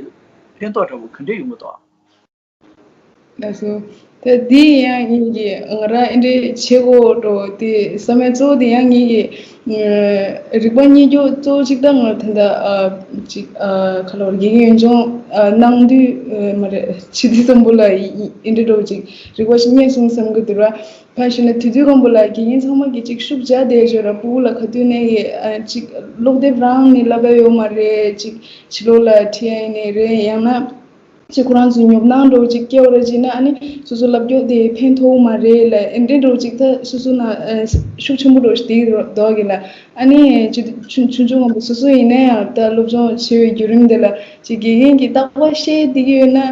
ཕན་ཐོགས་འདྲ་པོ་ག་འདྲས་ཡོང་གི་འདུག་ལགས་སོ། ད་འདི་ཡང་ངེད་ཀྱིས་ང་རང་ཨེ་འདྲས་བྱེད་དགོས་འགྲོ་དེ་བསམ་ཡས་གཙོ་བོ་དེ་ཡང་ངེད་ཀྱིས་རིག་པ་རྙེད་རྒྱུ་གཙོ་བོ་གཅིག་ད་ང་ད་ལྟ་ཨ་ཅིག་ཨ་ག་ལ་བར་དགེ་རྒན་ཡོངས་སྦྱོང་ཨ་གནང་དུས་ཨ་མ་རེད། བྱེད་དུས་ཙམ་པོ་ལ་ཨེ་འདྲས་འགྲོ་ཅིག་རིག་པ་ཞིག་རྙེད་སོང་བསམ་གི་འདུག་ར། ཕར་ཞུས་ན་དུས་དུས་སྒང་པོ་ལ་དགེ་རྒན་ཚང་མ་གིས་ཅིག་ཤུགས་རྒྱག་བསྡད་ཞོར་ར་ཕྲུ་གུ་ལ་ག་དུས་ནས་ཨ་ཅིག་ཀློག་དེབ་རང་ནས་བསླབ་པ་ཡོད་མ་རེད། ཅིག་ཕྱི་ལོགས་ལ་ཁྲིད་ཡ་ཡིན་ནའི་རེད། ཡང་ན་ཅིག་ཁོ་རང་ཚོ་ཉོབ་སྣང་འདྲ་བོ་ཅིག་སྐྱེ་བ་རེད། ཅིག་ན་ཨ་ནི་སོ་སོ་བསླབ་རྒྱུ་དེ་ཕན་ཐོགས་མ་རེད་ལ། ཨེ་འདྲས་འདྲ་བོ་ཅིག་ད་སོ་སོ་ན་ཨ་ཤུགས་ཆེན་པོ་འདྲ་བོ་ཞིག་དེ་འདུག་གི་ལ། ཨ་ནི་ཅིག་ཆུང་ཆུང་ཆུང་སྒང་པོ་སོ་སོ་ཡིན་ན་ཡང་ད་སློབ་སྦྱོང་བྱེད་པའི་བརྒྱུད་རིམ་དེ་ལ་ཅིག་དགེ་རྒན་གྱིས་རྟག་པར་བཤད་བསྡད་ཀྱི་ཡོད་ན་ཨ་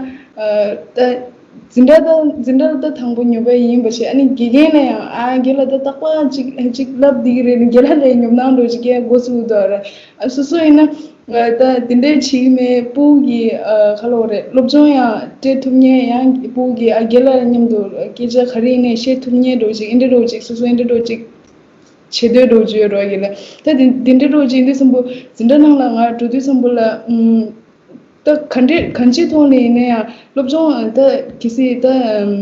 ད། འཛིན་གྲྭ་ད་འཛིན་གྲྭ་ད་དང་པོ་ཉོ་བ་ཡིན་པ་ཞིག་ཨ་ནི་དགེ་རྒན་ལ་ཡང་ཨ་རྒན་ལགས་ད་རྟག་པར་ཅིག་ཅིག་བསླབ་བསྡད་ཀྱི་རེད། རྒན་ལགས་ལ་ཉོབ་སྣང་འདྲ་བོ་ཅིག་སྐྱེ་འགོ་ཚུགས་འདུག་ར། ཨ་སོ་སོ་ཡིན་ན་ཨ་ད་དེ་འདྲས་བྱེད་ཀྱི་མེད། ཕྲུ་གུ་གི་ཨ་ག་ལབ་དགོས་རེད། སློབ་སྦྱོང་ཡང་སྤྲད་ཐུབ་མཁན། ཡང་ཕྲུ་གུ་གི་ཨ་རྒན་ལགས་མཉམ་དུ་སྐད་ཆ་ག་རེ་ཡིན་ནའི་བཤད་ཐུབ་མཁན་འདྲ་བོ་ཅིག་ཨེ་འདྲས་འདྲ་བོ་ཅིག་སོ་སོ་ཨེ་འདྲས་འདྲ་བོ་ཅིག་བྱེད་འདོད་འདྲ་བོ་ཅིག་ཡོད་ར་གི་ལ། ད་དེ་དེ་འདྲས་འདྲ་བོ་ཅིག་ཡིན་དུས་ཙམ་པོ་འཛིན་གྲྭ་ནང་ལ་ང་འགྲོ་དུས་ཙམ་པོ་ལ་ཨུམ། ད་ག་འདྲས་གང་ཅིའི་ཐོག་ནས་ཡིན་ན་ཡང་སློབ་སྦྱོང་ད་གལ་སྲིད་ད་ཨམ་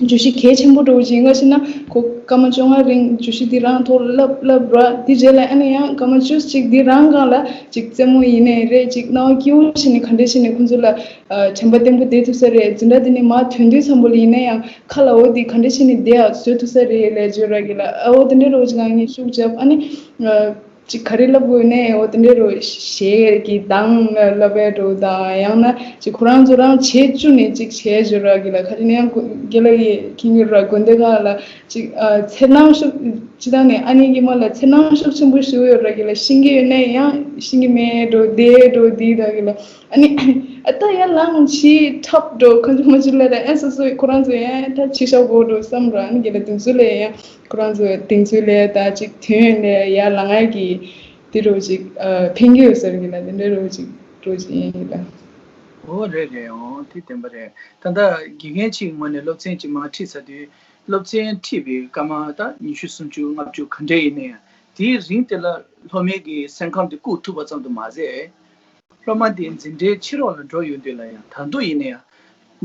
བརྗོད་གཞི་གལ་ཆེན་པོ་འདྲ་བོ་ཅིག་ཡིན་པ་ཞིག་ན་ཁོ་སྐར་མ་བཅོ་ལྔ་རིང་བརྗོད་གཞི་འདི་རང་ཐོག་ལ་བསླབ་བསླབ་ར། དེ་རྗེས་ལ་ཨ་ནི་ཡང་སྐར་མ་བཅུ་གཅིག་འདི་རང་སྒང་ལ་ཅིག་རྩེད་མོ་ཡིན་ནའི་རེད། ཅིག་རྣ་བ་སྐྱིད་པོ་བྱས་ནས་ག་འདྲས་བྱས་ནས་ཁོང་ཚོ་ལ་ཨ་དྲན་པ་བརྟན་པོ་བསྡད་ཐུབ་ས་རེད། འཛིན་གྲྭ་འདི་ནས་མར་ཐོན་དུས་ཙམ་པོ་ལ་ཡིན་ན་ཡང་ཁ་ལ་འོ་འདི་ག་འདྲས་བྱས་ནས་བསྡད་ཡག་བཟོ་ཐུབ་ས་རེད་ལབ་བརྗོད་ར་གི་ལ། ཨ་འོ་དེ་འདྲས་འདྲ་བོ་ཅིག་ལ་ངས་ཤུགས་བརྒྱབ། ཨ་ནི་ཨ། ཅིག་ག་རེ་ལབ་དགོས་ནའི་འོ་དེ་འདྲས་རོ་གཞས་ཀྱི་གདངས་ལབ་པའི་འགྲོ་དང་། ཡང་ན་ཅིག་ཁོ་རང་ཚོ་རང་བྱེད་བཅུག་ནས་ཅིག་བྱས་བརྗོད་ར་གི་ལ། ཁ་ཅིག་ནས་ཡང་རྒན་ལགས་ཀྱིས་མཁྱེན་གྱི་ར། དགོན་སྡེ་ཁག་ལ་ཅིག་ཨ་འཚེར་སྣང་ཤུགས་ཅི་ལྟར་ནས་ཨ་ནེ་གི་མ་ལ་འཚེར་སྣང་ཤུགས་ཆེན་པོ་ཞིག་ཡོད་ར་གི་ལ། ཤེས་ཀྱི་ཡོད་ནའི་ཡང་ཤེས་ཀྱི་མེད་འགྲོ་དེ་འགྲོ་དེ་ད་གི་ལ། ཨ་ནི་ཨ་ད་ཡར་ལངས་ཕྱིས་འཁྲབ་འགྲོ་ཁ་ཅིག་མ་ཅིག་ལ་ར། ཨ་སོ་སོ་ཁོ་རང་ཚོ་ཡང་ད་ཕྱི་ཤག་གོ་འགྲོ་བསམ་ར། ཨ་ནེ་གི་ལ་དེ་ཚོ་ལ་ཡང་། ཁོ་རང་ཚོ་དེང་ཚོའི་ལས་ད་ཅིག་དོན་ལས་ཡར་ལངས་ཡག་གི་དེ་རོ་ཅིག་ཨ་ཕན་གྱི་ཡོད་ཟེར་གི་ལ། དེ་འདྲ་རོ་ཅིག་རོ་ཅིག་ཡིན་གི་ལ། འོ་རེད་རེད། འོ་དེ་བདེན་པ་རེད། ད་ལྟ་དགེ་རྒན་གཅིག་ངོས་ནས་སློབ་ཚན་གཅིག་མར་ཁྲིད་ཚར་དུས་སློབ་ཚན་ཁྲིད་པའི་སྐར་མ་ད་ཉི་ཤུ་སུམ་ཅུ་ལྔ་བཅུ་ག་འདྲས་ཡིན་ན་ཡང་ དེའི་རིང་དེ་ལ་སློབ་མའི་གི་སེམས་ཁམས་དེ་བཀུག་ཐུབ་པ་ཙམ་དུ་མ་ཟད། སློབ་མ་དེ་འཛིན་གྲྭའི་ཕྱི་ལོགས་ལ་འགྲོ་ཡོང་དུས་ལ་ཡང་ད་དུང་ཡིན་ན་ཡང་།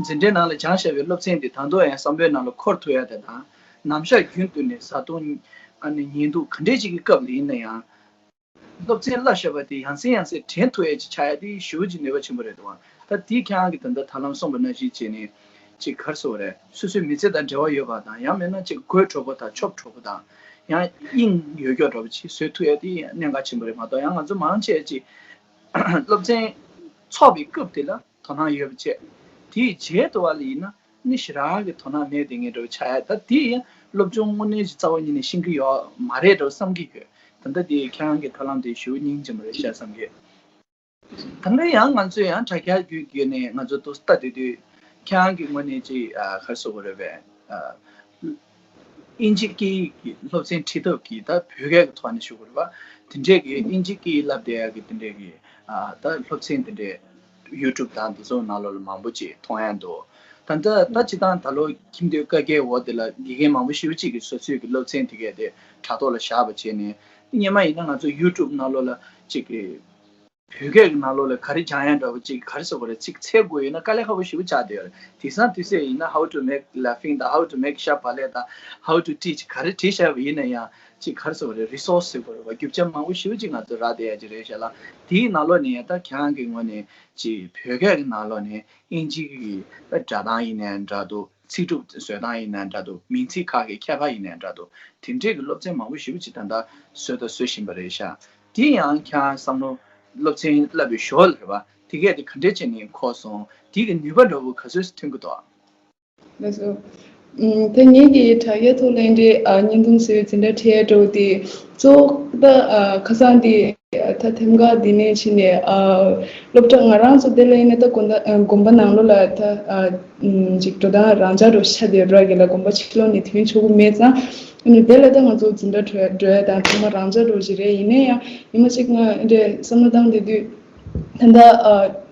འཛིན་གྲྭའི་ནང་ལ་སྦྱངས་བཞག་པའི་སློབ་ཚན་དེ་ད་དུང་ཡང་བསམ་བློའི་ནང་ལ་འཁོར་ཐུབ་ཡ་དེ་དང་། ནམ་ཞག་རྒྱུན་དུ་ནས་བཟའ་བཏུང་ཨ་ནི་ཉལ་འདུག་ག་འདྲས་ཅིག་གི་སྐབས་ལ་ཡིན་ན་ཡང་། སློབ་ཚན་བསླབ་བཞག་པ་དེ་ཡང་སེ་ཡང་སེ་དྲན་ཐུབ་ཡ་ཅིག་ཆགས་ཡ་དེ་ཞེ་པོ་ཅིག་ནུས་པ་ཆེན་པོ་རེད་འདུག་ད་དེ་ཁྱེད་རང་གིས་ད་ལྟ་ད་ལམ་གསུངས་པ་ནང་བཞིན་བྱས་ནས་ཅིག་ག་རེ་ཟེར་དགོས་རེད། སོ་སོའི་མི་ཚེ་དང་འབྲེལ་བ་ཡོད་པ་དང་། ཡང་མིན་ན་ཅིག་དགོད་བྲོ་པོ་དང་ཆོབ་བྲོ་པོ་དང་། ཡང་དབྱིངས་ཡོད་སྐྱོ་འདྲ་པོ་ཅིག་བཟོ་ཐུབ་ཡ་དེ་གནད་འགག་ཆེན་པོ་རེད་མ་གཏོགས། ཡང་ང་ཚོ་མང་ཆེ་ཅིག་སློབ་ཚན་ཚོགས་པའི་སྐབས་དེ་ལ་དོ་སྣང་ཡོད་པ་བྱས། དེའི་རྗེས་དུ་བ་ལ་ཡིན་ན་ནི་ཞེ་དྲག་གི་དོ་སྣང་མེད་དེ་ངེས་འདྲ་བོ་ཆགས་ཡ། ད་དེ་ཡང་སློབ་སྦྱོང་དངོས་གནས་ཀྱི་རྩ་བ་ཉིད་ནས་ཤེས་ཀྱི་ཡོད་མ་རེད་འདྲ་བསམ་གྱི་ཡོད། ད་ལྟ་དེ་ཁྱེད་རང་གི་ཐབས་ལམ་དེ་ཞེ་པོ་སྙིང་རྗེ་མོ་རེད་ཤག་བསམ་གྱི། ད་ལྟ་ཡང་ང་ཚོས་ཡང་དྲ་རྒྱ་བརྒྱུད་བརྒྱུད་ནས་ང་ཚོ་ཏོག་ཙམ་ལྟ་དུས་དུས། ཁྱེད་རང་གི་ངོས་ནས་ཅིག་ཨ་ག་རེ་ཟེར་དགོས་རེད་པས། ཨ། དབྱིན་ཇི་སྐད་ཡིག་གི་སློབ་ཚན་ཁྲིད་ཐབས་ཀྱི་ད་བོད་སྐད་ཀྱི་ཐོག་ནས་ཞུ་དགོས་རེད་པ། དེ་འདྲས་ཀྱི་དབྱིན་ཇི་སྐད་ཡིག་བསླབ་བསྡད་ཡག་གི་དེ་འདྲས་ཀྱི་ཨ་ད་སློབ་ཚན་དེ་འདྲས་ཡུ་ཊུབ་དང་དེ་ཚོ་ནང་ལོགས་ལ་མང་པོ་ཅིག་མཐོང་ཡག་འདུག་ད་ལྟ་ད་སྤྱིར་བཏང་ད་ལོ་ཁྱིམ་སྡོད་ཀ་ཁའི་འོག་དེ་ལ་དགེ་རྒན་མང་པོ་ཞེ་པོ་ཅིག་གིས་སོ་སོའི་གི་སློབ་ཚན་དེ་གས་དེ་དྲ་ཐོག་ལ་བཞག་པ་བྱས་ནས། སྔོན་མ་ཡིན་ན་ང་ཚོ་ཡུ་ཊུབ་ནང་ལོགས་ལ་ཅིག་གི་བོད་སྐད་ཀྱི་ནང་ལོགས་ལ་ག་རེ་སྦྱང་ཡག་འདྲ་བོ་ཅིག་ག་རེ་ཟེར་དགོས་རེད། ཅིག་འཚོལ་དགོས་ཡོད་ན་དཀའ་ལས་ཁག་པོ་ཞེ་པོ་ཆགས་བསྡད་ཡོད་རེད། དེང་སང་དུས་ཚོད་ཡིན་ན་how to make laughing དང་how to make sharp ballet དང་how to teach ག་རེ་བྲིས་བཞག་པ་ཡིན་ན་ཡང་། ཅིག་ག་རེ་ཟེར་དགོས་རེད། རི་སོར་སི་ཟེར་དགོས་རེད་པ། རྒྱུ་ཆ་མང་པོ་ཞེ་པོ་ཅིག་ང་ཚོ་རག་བསྡད་ཡག་ཅིག་རེད་ཤག་ལ། དེའི་ནང་ལོགས་ནས་ཡང་ད་ཁྱེད་རང་གི་ངོས་ནས་ཅིག་བོད་སྐད་ཀྱི་ནང་ལོགས་ནས་དབྱིན་ཇི་གི་སྒྲ་གདངས་ཡིན་ནའི་འདྲ་འདུག་ཚིག་གྲུབ་བཟོ་སྟངས་ཡིན་ནའི་འདྲ་འདུག་མིང་ཚིག་ཁག་གི་ཁྱད་པར་ཡིན་ནའི་འདྲ་འདུག་དེ་འདྲས་ཀྱི་སློབ་ཚན་མང་པོ་ཞེ་པོ་ཅིག་ད་ལྟ་བཟོས་དང་བཟོ་བཞིན་པ་རེད་ཤག་དེ་ཡང་ཁྱེད་རང་བསམ་བློ། སློབ་ཚན་བསླབ་པའི་ཞོར་ལ་རེད་པ། དེ་གས་དེ་ག་འདྲས་བྱས་ནས་འཁོར་སོང་། དེ་གི་ནུས་པ་འདྲ་བོ་ག་ཚོད་ཐོན་གྱི་འདུག་ལགས་སོ། ཨུམ། ད་ངེད་ཀྱིས་དྲ་རྒྱའི་ཐོག་ལ་འདི་འདྲའི་ཨ་བརྙན་ཐུང་བཟོས་འཛིན་གྲྭ་ཁྲིད་འགྲོ་དེ་གཙོ་བོ་ད་ཨ་ཁ་སང་དེ་ད་ཐེམ་ཀ་འདི་ནས་ཕྱིན་ནས་ཨ་སློབ་གྲྭ་ང་རང་ཚོ་དེ་ལ་ཡིན་ན་ད་དགོན་ད་ཨ་དགོན་པ་ནང་ལོགས་ལ་ད་ཨ་ཅིག་འགྲོ་སྟངས་རང་འཇགས་འགྲོ་ཤ་དེ་ར་གི་ལ་དགོན་པ་ཕྱི་ལོགས་ནས་ཐོན་ཆོག་གི་མེད་ཙང་། ཨ་ནི་དེ་ལ་ད་ང་ཚོ་འཛིན་གྲྭ་འགྲོ་འགྲོ་ཡ་དང་ཚང་མ་རང་འཇགས་འགྲོ་ཞིག་རེད། ཡིན་ན་ཡང་ཉི་མ་གཅིག་ང་འདྲའི་བསམ་བློ་བཏང་བསྡད་དུས་ད་ལྟ་ཨ།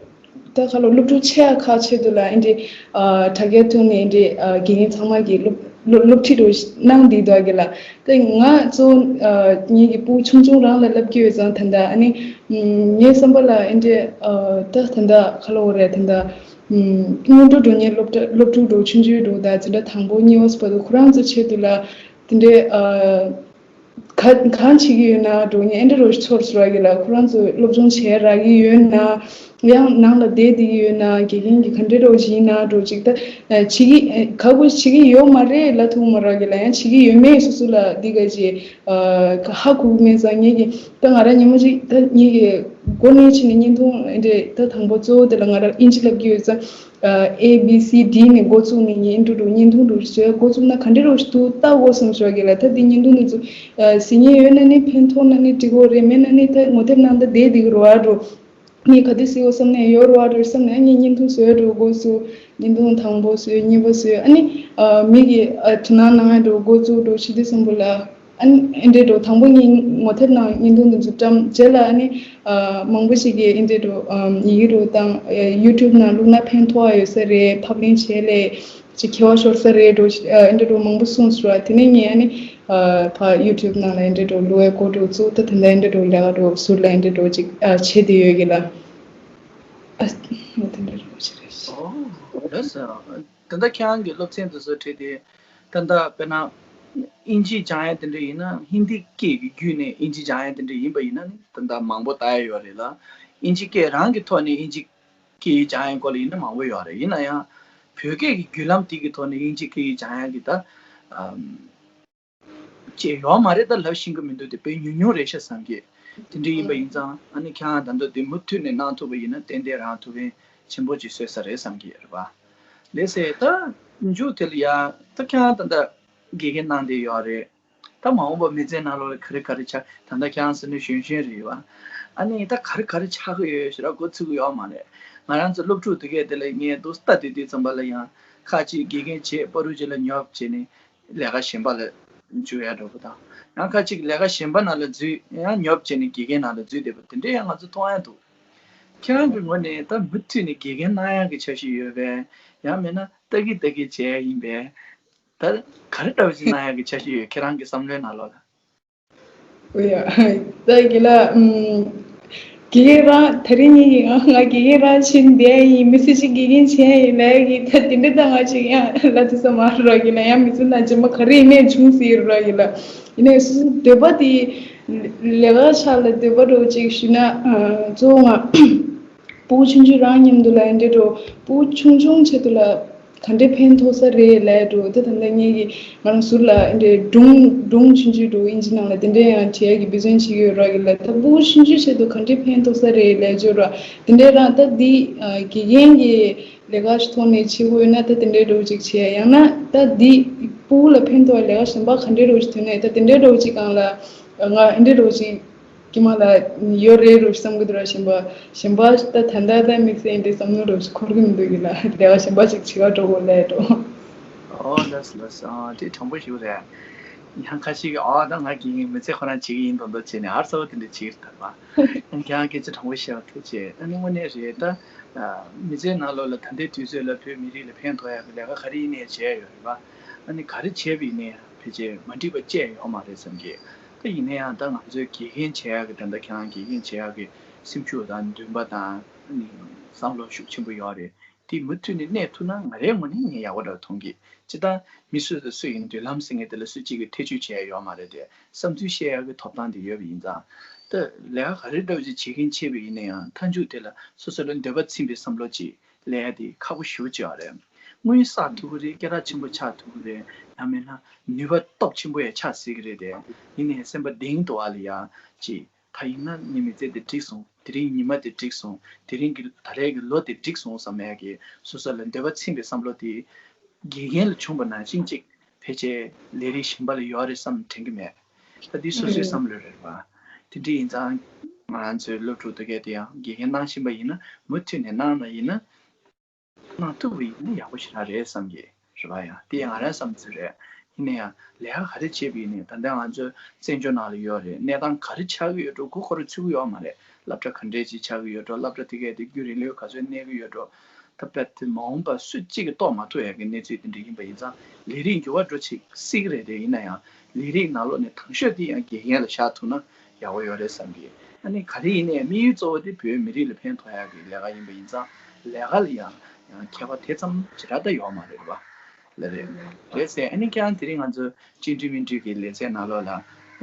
ད་ཁ་ལོ་སློབ་ཕྲུག་ཆེ་ཡ་ཁག་ཆེད་དུ་ལ་ཨེ་འདྲི་ཨ་དྲ་རྒྱའི་ཐོག་ནས་ཨེ་འདྲི་ཨ་དགེ་རྒན་ཚང་མ་གི་སློབ་སློབ་སློབ་ཁྲིད་རུ་གནང་བསྡད་འདུག་གི་ལ། ད་ང་གཙོ་བོ་ཨ་ངེད་ཀྱི་སྤུ་གུ་ཆུང་ཆུང་རང་ལ་བསླབ་ཀྱི་ཡོད་ཙང་། ད་ལྟ་ཨ་ནི་ངའི་བསམ་པ་ལ་ཨེ་འདྲི་ཨ་ད་ད་ལྟ་ཁ་ལོ་རེད། ད་ལྟ་སྔོན་འགྲོ་འགྲོ་མཁན་སློབ་གྲྭ་སློབ་ཕྲུག་འགྲོ་ཆུང་ཆུང་འགྲོ་ད་འཛིན་གྲྭ་དང་པོ་གཉིས་པ་སོགས་པ་དུ་ཁོ་རང་ཚོ་ཆེད་དུ་ལ་དེ་འདྲའི་ཨ། ག་གང་བྱེད་ཀྱི་ཡོད་ན་འགྲོ་ངས་ཨེ་འདྲ་རོ་ཚོར་ཚོར་གི་ལ། ཁོ་རང་ཚོ་སློབ་སྦྱོང་བྱས་རག་གི་ཡོད་ན། ཡང་ནང་ལ་བསྡད་བསྡད་ཀྱི་ཡོད་ན། དགེ་རྒན་གྱི་ག་འདྲ་རོ་ཞིག་ཡིན་ན་འགྲོ་ཅིག་ད་བྱེད་ཀྱི་ག་གོ་བྱེད་ཀྱི་ཡོད་མ་རེད་ལ་ཐུག་མ་རག་གི་ལ། ཡང་བྱེད་ཀྱི་ཡོད་མེད་སོ་སོ་ལ་འདི་ག་ཅིག་ཧ་གོ་གི་མེད་ཙང་། ངེད་ཀྱི་ད་ང་རང་ཉིན་མོ་ཅིག་ད་ངེད་ཀྱི་འགོ་ནས་ཕྱིན་ནས་བརྙན་ཐུང་འདྲ་ད་དང་པོ་གཙོ་བོ་དེ་ལ་ང་རང་དབྱིན་ཇི་ལབ་ཀྱི་ཡོད་ཙང་། ཨེ་བི་སི་ཌི་ནས་འགོ་བཙུགས་ནས་ངས་ཨེ་འདྲ་འགྲོ་བརྙན་ཐུང་འདྲ་བཟོས་འགོ་བཙུགས་ན་ག་འདྲ་རོ་ཞིག་འདུག་ལྟ་དགོས་བསམ་ཞོག་གི་ལ། ད་འདི་བརྙན་ཐུང་འདི་ཚོ་གཟིགས་མཁན་ཡོད་ན་ནི་ཕན་ཐོགས་ན་ནི་འགྲིག་གོ་རེད། མེད་ན་ནི་ད་ངོ་དེབ་ནང་ད་བསྡད་བསྡད་ཀྱི་རོ་ཨ་འགྲོ། ངས་ག་དུས་གཟིགས་འོ་བསམ་ནས་ཡོད་རོ་ཨ་འགྲོ་བསམ་ནས་ངས་བརྙན་ཐུང་བཟོས་འགྲོ་འགོ་བཙུགས། བརྙན་ཐུང་དང་པོ་བཟོས་གཉིས་པ་བཟོས། ཨ་ནི་མི་གི་དོ་སྣང་གནང་ཡ་འགྲོ་འགོ་བཙུགས་འགྲོ་ཕྱི་དུས་གསུམ་པོ་ལ། ཨ་ནི་ཨེ་འདྲས་འགྲོ་དང་པོ་ངས་ངོ་དེབ་ནང་བརྙན་ཐུང་འདི་ཚོ་བཀྲམ་རྗེས་ལ་ཨ་ནི་ཨ་མང་པོ་ཞིག་གིས་ཨེ་འདྲས་འགྲོ་ཨམ་ཡི་གེ་འགྲོ་དང་ཡུ་ཊུབ་ནང་བླུགས་ན་ཕན་ཐོགས་ཡོད་ས་རེད། ཕབ་ལེན་བྱས་ལས་ཅིག་ཁྱད་པར་ཤོར་ས་རེད་འགྲོ་ཨ་ཨེ་འདྲས་འགྲོ་མང་པོ་གསུངས་སོང་། དེ་ནས་ངས་ཨ་ནི་ཨ་ཕ་ཡུ་ཊུབ་ནང་ལ་ཨེ་འདྲས་འགྲོ་བླུགས་ཡ་འགོ་འགྲོ་བཙུགས། ད་དེ་འདྲ་ཨེ་འདྲས་འགྲོ་ལས་ཀ་འགྲོ་ཟུར་ལ་ཨེ་འདྲས་འགྲོ་ཅིག་ཨ་བྱེད་བསྡད་ཡོད་གི་ལ། ཨ་ངས་དེ་འདྲས་འགྲོ་བྱེད་རེད། ཨོ་ལགས་སོ། ད་ལྟ་ཁྱེད་རང་གི་སློབ་ཚན་དེ་ཚོ་ཁྲིད་དེ། ད་ལྟ་དཔེར་ན། དབྱིན་ཇི་སྦྱང་ཡ་དེ་འདྲ་ཡིན་ན་ཧིན་དི་སྐད་ཀྱི་བརྒྱུད་ནས་དབྱིན་ཇི་སྦྱང་ཡ་དེ་འདྲ་ཡིན་པ་ཡིན་ན་ནི་ད་ལྟ་མང་པོ་ལྟ་ཡ་ཡོད་རེད་ལ། དབྱིན་ཇི་སྐད་རང་གི་ཐོག་ནས་དབྱིན་ཇི་སྐད་སྦྱང་ཡ་སྐོར་ལ་ཡིན་ན་མང་པོ་ཡོད་རེད། ཡིན་ན་ཡང་། བོད་སྐད་ཀྱི་བརྒྱུད་ལམ་དེ་གི་ཐོག་ནས་དབྱིན་ཇི་སྐད་སྦྱང་ཡ་གི་ད། ཨམ། ཅེས་ཡོད་མ་རེད། ད་ལབ་ཤེས་ཀྱི་མི་འདུག་དེ་དཔེ་ཉུང་ཉུང་རེད་ཤག་བསམ་གྱི། དེ་འདྲ་ཡིན་པ་ཡིན་ཙང་ཨ་ནི་ཁྱེད་རང་ད་ལྟ་དེ་མུ་མཐུད་ནས་གནང་ཐུབ་པ་ཡིན་ན་ཏན་ཏན་རང་ཐུགས་ཕན་ཆེན་པོ་ཅིག་གསོས་ས་རེད་བསམ་གྱི་རེད་པ། ལགས་སེ། ད་མཇུག་དེ་ལ་ཡ་ད་ཁྱེད་རང་ད་ལྟ་དགེ་རྒན་གནང་བསྡད་ཡོད་རེད། ད་མ་འོངས་པ་མི་ཚེ་ནང་ལོགས་ལ་ག་རེ་ག་རེ་ཆགས། ད་ལྟ་ཁྱེད་རང་ཟེར་ན་གཞོན་གཞོན་རེད་པ། ཨ་ནི་ད་ག་རེ་ག་རེ་ཆགས་ཀྱི་ཡོད་ཞེ་དྲག་མགོ་ཚོད་ཀྱི་ཡོད་མ་རེད། ང་རང་ཚོ་སློབ་ཕྲུག་དེ་གས་དེ་ལ་ངས་འདུག་ལྟ་དུས་དུས་ཙམ་པ་ལ་ཡང་ཁ་ཅིག་དགེ་རྒན་བྱས་པ་རུ་ཅིག་ལ་ཉོབ་བྱས་ནས། ལས་ཀ་གཞན་པ་ལ་འཇུག་ཡ་འགྲོ་པ་དང་། ཡང་ཁ་ཅིག་ལས་ཀ་གཞན་པ་ནང་ལ་འཛུལ་ཡང་ཉོབ་བྱས་ནས་དགེ་རྒན་ནང་ལ་འཛུལ་བསྡད་པ་དེ་འདྲས་ཡང་ང་ཚོ་མཐོང་ཡ་འདུག་ཁྱེད་རང་གི་ངོས་ནས་ད་མུ་མཐུད་ནས་དགེ་རྒན་གནང་ཡ་གི་འཆར་གཞི་ཡོད་པས། ཡང་མིན་ན་ལྟ་གི་ལྟ་གི་བྱས་ཡ་ཡིན་པས། ད་ག་རེ་འདྲ་བ་ཞིག་གནང་ཡ་གི་འཆར་གཞི་ཡོད། ཁྱེད་རང་གི་བསམ་བློའི་ནང་ལོགས་ལ། ཡ། ད་དགེ་ལགས། ཨམ། དགེ་རྒན་རང་ད་རིང་ཉིད་ཀྱི་ང་ང་དགེ་རྒན་རང་ཕྱིན་བསྡད་ཡིན། མི་ཚེ་གཅིག་དགེ་རྒན་བྱས་ཡིན་ལབ་ཀྱི། ད་དེ་འདྲ་ད་ང་ཅིག་ཡང་ལབ་ཐུབ་ས་མ་རེད་ར། དགེ་ལགས་ཡང་མི་ཚེ་ནང་རྗེས་མ་ག་རེ་ཡིན་ནའི་འབྱུང་སྲིད་ར། དགེ་ལགས་ཡིན་ནའི་སོ་སོའི་འདོད་པ་དེ་ལས་ཀ་ཆ་ལ་འདོད་པ་འདྲ་བོ་ཅིག་ཞུས་ན། ཨ། གཙོ་བོ་ང་ཕྲུ་གུ་ཆུང་ཆུང་རང་མཉམ་དུ་ལ་འདྲ་འགྲོ། ཕྲུ་གུ་ཆུང་ཆུང་ཆེད་དུ་ལ་ག་འདྲའི་ཕན་ཐོགས་ས་རེད་ལབ་འགྲོ། ད་ད་ལྟ་ངེད་ཀྱི་ང་རང་ཟུར་ལ་འདྲའི་སྒྲུང་སྒྲུང་ཆུང་ཆུང་འགྲོ། ཨིན་ཇི་ནང་ལ་དེ་འདྲའི་ཡང་བྱེད་ཡ་གི་འབད་བརྩོན་བྱེད་ཀྱི་ཡོད་ར། གི་ལ་ད་ཕྲུ་གུ་ཆུང་ཆུང་ཆེད་དུ་ག་འདྲའི་ཕན་ཐོགས་ས་རེད་ལབ་འགྲོ་ར། དེ་འདྲའི་རང་ད་འདི་དགེ་རྒན་གྱི་ལས་ཀ་ཞིག་ཐོག་ནས་བྱེད་དགོས་ཡོད་ན། ད་དེ་འདྲའི་འགྲོ་ཅིག་བྱེད་ཡ། ཡང་ན་ད་འདི་ཕྲུ་གུ་ལ་ཕན་ཐོགས་ལས་ཀ་གཞན་པ་ག་འདྲའི་འགྲོ་ཅིག་ཐོན་ནས། ད་དེ་འདྲའི་འགྲོ་ཅིག་སྒང་ལ་ང་འདི་འདྲའི་འགྲོ་ཅིག་དཀྱུས་མ་ལ་ཡོད་རེད་རུ་བསམ་གི་འདུག་ར། གཞན་པ་གཞན་པ་ད་ད་ལྟ་ད་དམིགས་བསལ་འདི་བསམ་བློ་རུ་འཁོར་གི་མི་འདུག་གི་ལ། ལས་ཀ་གཞན་པ་ཅིག་བྱེད་ག་འགྲོ་དགོས་ལས་འགྲོ། ཨོ་ལགས་སོ་ལགས་སོ། ཨ། དེ་དྲང་པོ་ཞིག་རེད། ཡང་ཁ་ཤས་ཀྱིས་ཨ་ད་ང་དགེ་རྒན་མི་ཚེ་ཁོ་རང་བྱེད་ཀྱི་ཡིན་མདོག་མདོག་བྱས་ནས་ཨར་ཚ་བ་དེ་འདྲ་བྱེད་ཀྱི་རེད་ད། ཨ་ནི་ཁྱེད་རང་སྐད་ཆ་དྲང་པོ་བཤད་པ་ཐུགས་རྗེ་ཆེ། ཨ་ནི་དངོས་གནས་རེད་ད། མི་ཚེའི་ནང་ལོགས་ལ་ད་ལྟའི་དུས་ཚོད་ལ་བོད་མི་རིགས་ལ་ཕན་ཐོགས་ཡག་གི་ལས་ཀ་ག་རེ་ཡིན་ནའི་བྱས་ཡོད་རེད་པ། ཨ་ནི་ག་རེ་བྱས་པ་ཡིན་ནའི་ཕལ་ཆེར་མ་འགྲིག་པ་བཅས་ཡོད་མ་རེད་བསམ་གི། ད་ཡིན་ན་ཡང་ད་ང་ཚོའི་དགེ་རྒན་བྱེད་ཡག་གི་ད་ལྟ་ཁྱེད་རང་དགེ་རྒན་བྱེད་ཡག་གི་སེམས་ཤུགས་དང་འདུན་པ་དང་ཨ་ནི་བསམ་བློ་ཤུགས་ཆེན་པོ་ཡོད་རེད། དེ་མུ་མཐུད་ནས་གནས་ཐུབ་ན་ང་རའི་ངོས་ནས་ངས་ཡག་པོ་འདྲ་མཐོང་གི། སྤྱིར་བཏང་མི་སུ་དང་སུ་ཡིན་མདུན་ལམ་ཟེར་མཁན་དེ་ལ་སུ་གཅིག་གིས་ཐེ་བྱུས་བྱས་ཡོད་མ་རེད་དེ། བསམ་ཚུལ་བཤད་ཡག་གི་ཐོབ་ཐང་དེ་ཡོད་པ་ཡིན་ཙང་། ད་ལས་ཀ་ག་རེ་འདྲ་བོ་ཅིག་བྱེད་མཁན་བྱས་པ་ཡིན་ན་ཡང་མཐའ་མཇུག་དེ་ལ་སོ་སོ་ལ་འདོད་པ་ཚིམ་པའི་བསམ་བློ་ཅིག་ལས་ཡ་དེ་ཁག་པོ་ཞེ་པོ་ཅིག་ཡོད་རེད། དངུལ་བསགས་ཐུབ་ཀྱི་རེད། སྐད་གྲགས་ཆེན་པོ་ཆགས་ཐུབ་ཀྱི་རེད། ཡང་མིན་ན་ནུས་པ་སྟོབས་ཆེན་པོ་ཡང་ཆགས་སྲིད་ཀྱི་རེད་དེ། ཡིན་ནའི་སེམས་པ་གཏིང་དུ་བ་ལ་ཡ་ཅིག་ད་ཡིན་ན་ངའི་མི་ཚེ་འདི་འགྲིག་སོང་། དེ་རིང་ཉི་མ་འདི་འགྲིག་སོང་། དེ་རིང་གི་ད་རེས་ཀྱི་ལོ་འདི་འགྲིག་སོང་བསམ་ཡག་གི་སོ་སོ་ལ་འདོད་པ་ཚིམ་པའི་བསམ་བློ་དེ་དགེ་རྒན་ལ་བྱུང་བ་ནང་བཞིན་ཅིག་ཕལ་ཆེར་ལས་རིགས་གཞན་པ་ལ་ཡོད་རེད་བསམ་དྲན་གྱི་མེད། ད་འདི་སོ་སོའི་བསམ་བློ་རེད་པ། དེ་འདྲ་ཡིན་ཙང་ང་རང་ཚོའི་སློབ་ཕྲུག་དེ་གས་དེ་ཡང་དགེ་རྒན་གནང་བཞིན་པ་ཡིན་ན་མུ་མཐུད་ནས་གནང་ན་ཡིན་ན། གནང་ཐུབ་པ་ཡིན་ན་ཡག་པོ་ཞེ་དྲག་རེད་བསམ་གྱི་རེད་པ། ཡང་དེ་ཡང་ང་རང་བསམ་ཚུལ་རེད། ཡིན་ན་ཡང་ལས་ཀ་ག་རེ་བྱེད་པ་ཡིན་ནའི་ད་ལྟ་ང་ཚོ་བཙན་བྱོལ་ནང་ལ་ཡོད་རེད། གནས་སྟངས་ག་རེ་ཆགས་ཀྱི་ཡོད་འགྲོ་མགོ་འཁོར་ཚུད་ཀྱི་ཡོད་མ་རེད། སློབ་གྲྭ་ག་འདྲས་ཅིག་ཆགས་ཀྱི་ཡོད་འགྲོ། སློབ་གྲྭ་དེ་གས་དེ་རྒྱུན་རིང་ལོས་ག་ཚོད་གནས་ཀྱི་ཡོད་འགྲོ། ད་དཔེ་དེ་མ་འོངས་པ་སུ་གཅིག་གིས་རྟོགས་མ་ཐུབ་ཡག་གི་གནས་ཚུལ་དེ་འདྲ་ཡིན་པ་ཡིན་ཙང་ལས་རིགས་འགྱུར་བ་འགྲོ་ཅིག་སྲིད་ཀྱི་རེད་དེ། ཡིན་ན་ཡང་ལས་རིགས་ནང་ལོགས་ནས་དང་ཤོས་དེ་ཡང་དགེ་རྒན་ལ་བཞག་ཐུབ་ན་ཡག་པོ་ཡོད་རེད་བསམ་གི། ཨ་ནི་ག་རེ་ཡིན་ནའི་དམིགས་ཡུལ་གཙོ་བོ་དེ་བོད་མི་རིགས་ལ་ཕན་ཐོགས་ཡག་གི་ལས་ཀ་ཡིན་པ་ཡིན་ཙང་ལས་ཀ་ལ་ཡང་ཡང་ཁྱད་པར་དེ་ཙམ་ཞེ་དྲག་ད་ཡོད་མ་རེད་པ། ལ་རེད། རེད་ཟེར། ཨ་ནི་ཁྱེད་རང་དེ་རིང་ང་ཚོ་བཅིངས་འགྲོལ་མི་འགྲོལ་གྱི་ལེ་ཚན་ནང་ལོགས་ལ་ཨ་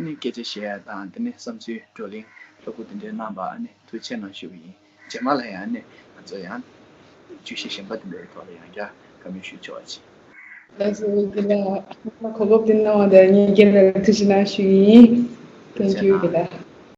ནི་སྐད་ཆ་བཤད་ཡ་དང་དེ་ནས་བསམ་ཚུལ་བགྲོ་གླེང་ལྷུག་པོ་དེ་འདྲའི་གནང་བ་ཨ་ནི་ཐུགས་རྗེ་ཆེ་གནང་ཞུ་གི་ཡིན། རྗེས་མ་ལ་ཡང་ཨ་ནི་ང་ཚོ་ཡང་བརྗོད་གཞི་གཞན་པ་དེ་འདྲའི་ཐོག་ལ་ཡང་བསྐྱར་བཀའ་མོལ་ཞུ་ཆོག་པ་བྱེད། ལགས་སོ། དགེ་ལགས་གོ་སྐབས་དེ་གནང་བ་དེར་ངས་རྒན་ལགས་ལ་ཐུགས་རྗེ་གནང་ཞུ་ཡི་ཡིན། Thank you དགེ་ལགས།